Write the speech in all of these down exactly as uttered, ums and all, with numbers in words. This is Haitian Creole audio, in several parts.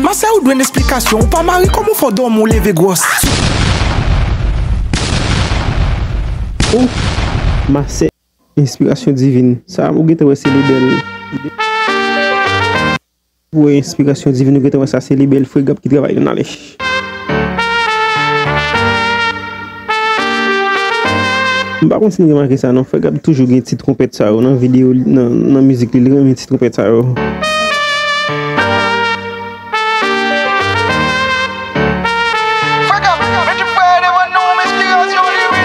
Masè, ou dwe n esplikasyon. Ou pa mari, kòman w fè w dòmi, w leve gwòs? Ou, masè, enspirasyon divin. Sa, ou gentan wè se lebèl. Pou enspirasyon divin, ou gentan wè sa, se lebèl Frè Gab ki travay nan ale. M pa konn si n remake sa non, Frè Gab toujou gen ti twonpèt sa yo nan videyo, nan, nan mizik li, li renmen ti twonpèt sa yo.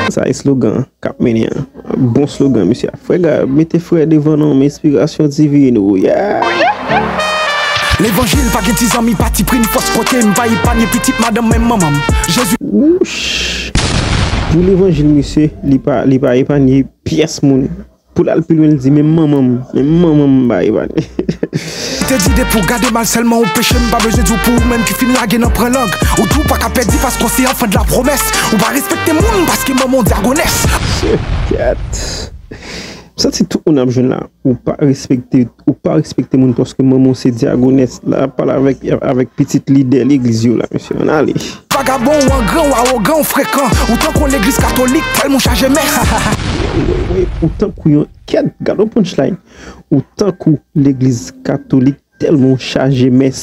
Sa e slogan k ap mennen an. Bon slogan, mesye. Frè Gab, mete frè devan non, men enspirasyon divin, oh yeah! Levanjil pa gen ti zanmi, patipri, ni fòs kote, m pa epanye pitit madanm, menm manman m. Jezi. Wouch! Pou levanjil, mesye, li pa, li pa epanye pyès moun. Pou l al pi lwen, l di, menm manman m, menm manman m, m pa epanye. Te di depi w gade mal sèlman ou peche, m pa bezwen di w pou ou menm ki fin lage nan pran lang. Ou di w pa ka pèdi paske w se anfan de la promès. Ou pa respekte moun paske manman w dyagonès. Mesye, kèt. M santi tout moun ap jwenn la. Ou pa respekte, ou pa respekte moun paske manman w se dyagonès. La ap pale avèk, avèk pitit lidè legliz yo la, mesye. Ann ale. Vagabon, ou angran, ou awogan, ou frekan. Ou tankou yon legliz katolik, tèlman w chaje mès. Wi, wi, wi, ou tankou yon, kèt, gad yon punchline. Ou tankou legliz katolik, tèlman w chaje mès.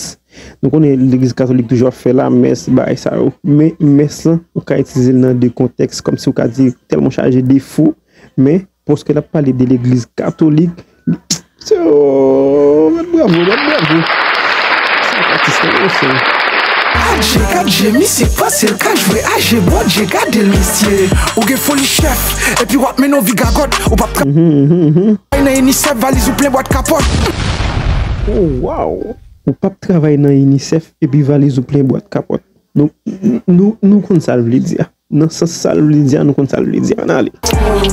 Nou konnen legliz katolik toujou ap fè lamès, bagay sa yo. Men mès lan, ou ka itilize l nan de kontèks, kòmsi ou ka di tèlman w chaje defo, men paske l ap pale de legliz katolik, li, se, oh, bat bravo, bat bravo. Se atis la, mesye. Adje, gad je, misye panse l ka jwe, aje, Bondye gade l, mesye. Ou gen foli chèf, epi w ap mennen yon vi gagòt, ou p ap tra- Mhm, mhm, mhm. Travay nan UNICEF, valiz ou plen bwat kapòt. Oh, wow! Ou p ap travay nan UNICEF epi valiz ou plen bwat kapòt. Nou, nou, nou konn sa l vle di a. Nan sans sa l vle di a, nou konn sa l vle di a. Ann ale.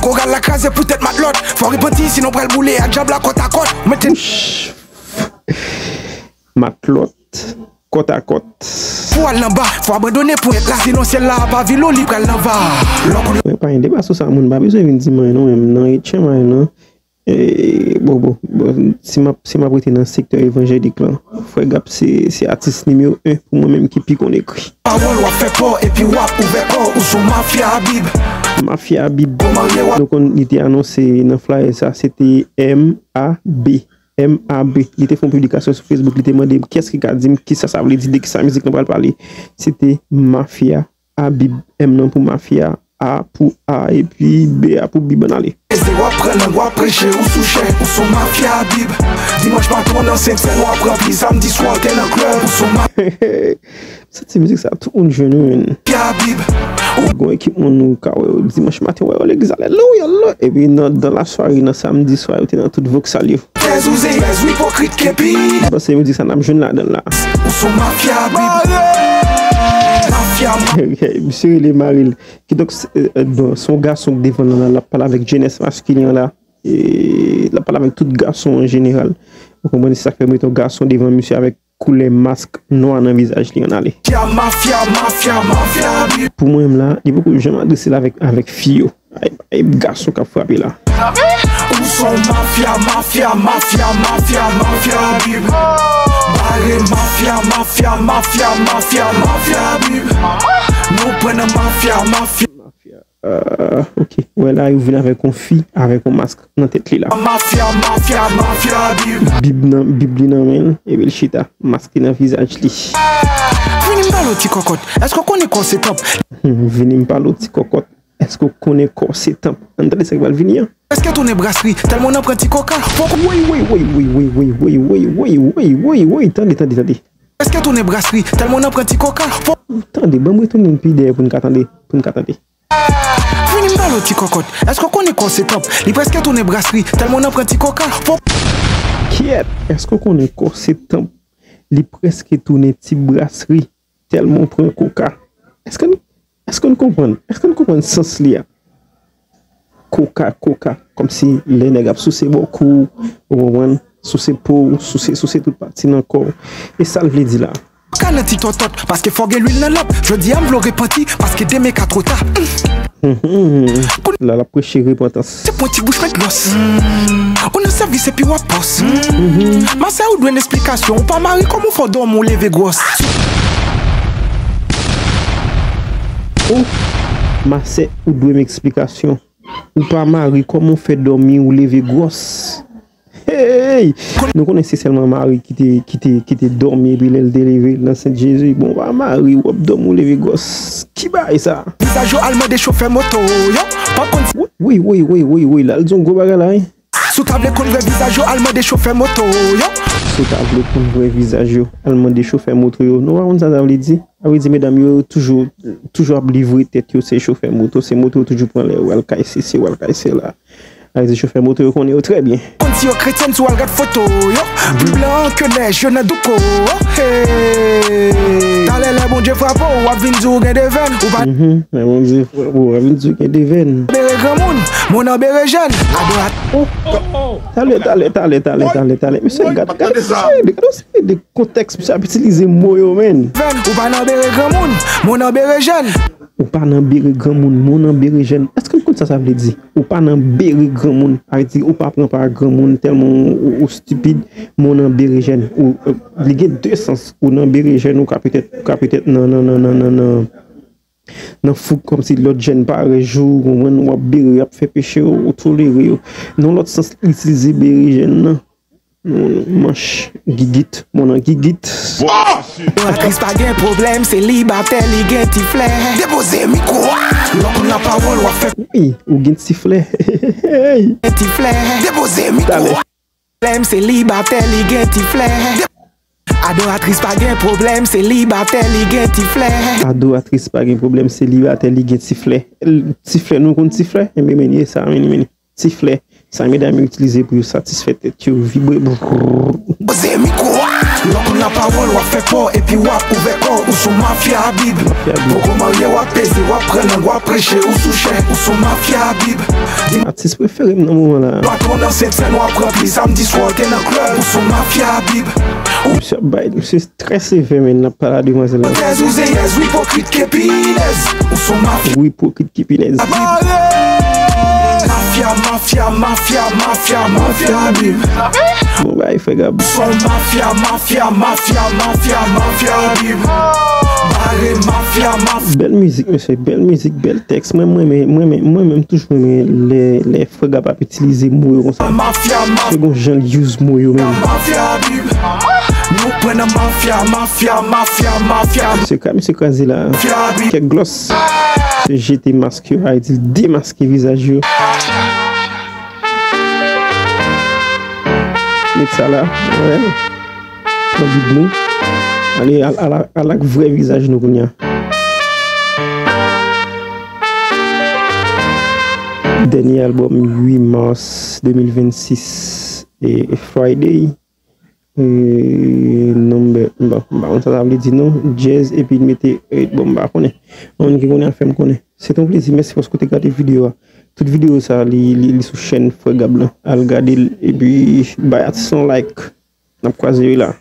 Koral la kraze poutèt matlòt. Fò w repanti, sinon w pral boule ak dyab la kòtakòt. Mete. Wouch! Matlòt. Kòtakòt. Pou w al anba, fò w abandone ponyèt la. Sinon syèl la ap avili w, li pral nan va. Lè w konnen. Mwen pa gen deba sou sa, moun pa bezwen vin di m anyen non, menm nan etchenm anyen non. E, bon, bon, bon, si m ap, si m ap rete nan sektè evanjelik lan, Frè Gab se, se atis nimewo en pou mwen menm ki pi konn ekri. Pawòl w ap fè pa w epi w ap ouvè kò w, ou sou mafya Bib. Mafya Bib. Ou marye w ap. Nou konn li te anonse nan flayè sa, se te M A B. M A B. Li te fè yon piblikasyon sou Facebook, li te mande m kiyès ki ka di m kisa sa vle di, de kisa mizik lan pral pale. Se te mafya. A Bib, M nan pou mafya, A pou A, epi B a pou Bib, ann ale. Leve w ap pran lang, w ap preche, ou sou chè, ou sou mafya Bib. Dimanch maten w nan Sentsèn, w ap ranpli, samdi swa w te nan klèb, ou sou ma- Santi mizik sa, tout moun jwenn wi, menn. Mafya Bib. Gon ekip moun ou ka wè yo dimanch maten, wè yo legliz, alelouya, alelouya. Epi nan, dans la soirée, nan samdi swa, yo te nan tout voksal yo. Fè zouze, fè zou ipokrit kepi. M panse yo di sa n ap jwenn ladan l la. Ou sou mafya Bib. Mafya, ma- Ok, misye rele mari l. Kidonk, se, euh, bon, se yon gason k devan l la, l ap pale avèk jenès maskilen an la. E l ap pale avèk tout gason an jeneral. Ou konprann, se sa k fè m mete yon gason devan misye avèk koulè mask nwa nan vizaj li, ann ale. Mafya, mafya, mafya, mafya Bib. Pou mwen menm la, li poko janm adrese l avèk, avèk fi yo. Ay, ay, gason k ap frape la. Ou son mafya, mafya, mafya, mafya, mafya Bib. Bare mafya, mafya, mafya, mafya, mafya Bib. Nou pran nan mafya, mafya. Mafya. Euh, ok. Wè la, yo vin avèk yon fi, avèk yon mask nan tèt li la. Mafya, mafya, mafya Bib. Bib nan, Bib li nan men l, epi l chita, mask li nan vizaj li. Vini m pale w ti kòkòt, èske w konnen kò w se tanp? Vini m pale w ti kòkòt. Èske w konnen kò w se tanp? Ann tande sa k pral vini an. Èske tounen brasri, tèlman w nan pran ti koka, fòk ou. Woy, woy, woy, woy, tande, tande, tande. Èske tounen brasri, tèlman w nan pran ti koka, fòk. Tande, ban m retounen pi dèyè pou n ka tande, pou n ka tande. Vini m pale w ti kòkòt, èske w konnen kò w se tanp? Li prèske tounen brasri, tèlman w nan pran ti koka, fòk. Kyèt, èske w konnen kò w se tanp? Li prèske tounen ti brasri. Tèlman w pran koka. Èske n, èske n konprann? Èske n konprann sans li a? Koka, koka. Kòmsi lè nèg ap souse bò kou w, ou konprann? Souse po w, souse, souse tout pati nan kò w. E sa l vle di la? Koka nan ti tòtòt, paske fò gen lwil nan lanp. Jodi a m vle w repanti, paske demen ka twò ta. Mm. Mhm. La, l ap preche repantans. Se pran ti bouch met glòs. Ou nan sèvis epi w ap pòs. Masè ou dwe n esplikasyon. Ou pa mari kòman w fè w dòmi w leve gwòs. Oh, masè ou dwe m esplikasyon. Ou pa mari kòman w fè dòmi w leve gwòs. Hey! Nou konnen se sèlman mari ki te, ki te, ki te dòmi epi lè l te leve nan Sent Jezi. Bon, pa mari, w ap dòmi w leve gwòs. Ki bagay sa? Vizaj yo al mande chofè moto yo. P ap konn si. Wi, wi, wi, wi, wi, la l di yon gwo bagay la, wi. Si w ta vle konn vrè vizaj yo, al mande chofè moto yo. Si w ta vle konn vrè vizaj yo, al mande chofè moto yo. Nou pa konn sa sa vle di? Sa vle di medam yo toujou, toujou ap livre tèt yo, se chofè moto, se moto yo toujou pran lè yo al kay sesi, yo al kay sela. Sa vle di chofè moto yo konnen yo trè byen. Konn si yo kretyèn si w al gad foto yo. Pli blan ke nèj yo nan douko. Hey. Talè lè Bondye frape w, w ap vin di w gen de venn. Ou pa. Mhm, lè Bondye frape w, w ap vin di w gen de venn. Bere granmoun, men w nan bere jèn. Adorat. Oh, oh, oh. Talè, talè, talè, talè, talè, talè. Mesye, gad, gad, gad, gad, gad, gad kontèks misye ap itilize mo yo, menn. Ou pa nan bere granmoun, men w nan bere jèn. Ou pa nan bere granmoun, men w nan bere jèn. Èske n konn sa sa vle di? Ou pa nan bere granmoun. Sa vle di ou pa pran pa granmoun tèlman ou, ou, ou stipid, men w nan bere jèn. Ou, euh, li gen de sans. Ou nan bere jèn, ou ka petèt, ou ka petèt nan, nan, nan, nan, nan, nan, nan fouk kòmsi lòt jèn parèy ou, ou konprann, w ap bere, y ap fè peche, ou, ou tolere yo. Nan lòt sans, itilize bere jèn nan. Manch gigit, mon nan gigit. Adoratris pa gen pwoblèm, selibatè li gen ti flè. Depoze mikwo a, lòm nan pawòl w ap fè. Wi, ou gen ti flè. Gen ti flè. Depoze mikwo a. Pwoblèm, selibatè li gen ti flè. Adoratris pa gen pwoblèm, selibatè li gen ti flè. Adoratris pa gen pwoblèm, selibatè li gen ti flè. Ti flè, nou konn ti flè? Enben, men, ye sa, men, men. Ti flè, sa medam yo itilize pou yo satisfè tèt yo, vibre. Poze mikwo a, lòm nan pawòl w ap fè kò epi w ap ouvè kò, ou sou mafya Bib. Poko marye w ap peze, w ap pran lang, w ap preche, ou sou chè, ou sou mafya Bib. Atis prefere m nan moman la. Patwon nan Sentsèn w ap ranpli samdi swa w te nan klèb, ou sou mafya Bib. Misye ap bay, misye trè sevè, men n ap pale a demwazèl la. Tèz ou zeyèz, ou ipokrit ke pinèz, ou sou mafya. Ou ipokrit ke pinèz. Mafya, mafya, mafya, mafya, mafya Bib. Bon bagay, frè Gab. Son mafya, mafya, mafya, mafya, mafya Bib. Bare mafya, mafya. Bèl mizik, mesye, bèl mizik, bèl tèks. Mwen, mwen, mwen, mwen, mwen, mwen menm toujou renmen lè, lè frè Gab ap itilize mo yo konsa. Mafya, mafya. Se gon jan l use mo yo menm. Mafya Bib. Nou pran nan mafya, mafya, mafya, mafya. Se ka, misye kraze la. Kèk glòs. Se jete mask yo, a di l demaske vizaj yo. Met sa la, wè. Pran bib nou. Ale, al, al, al ak vrè vizaj nou kounye a. Dènye albòm uit mas de mil vennsis, e, e Friday. E, number, bon, m pa konn sa sa vle di non. Jazz epi l mete, e, bon, m pa konnen. Yon moun ki konnen ap fè m konnen. Se te yon plezi, mèsi paske w te gade videyo a. Tout videyo sa, li, li, li sou chèn Frè Gab lan. Al gade l, epi bay atis lan yon like. N ap kwaze wi la.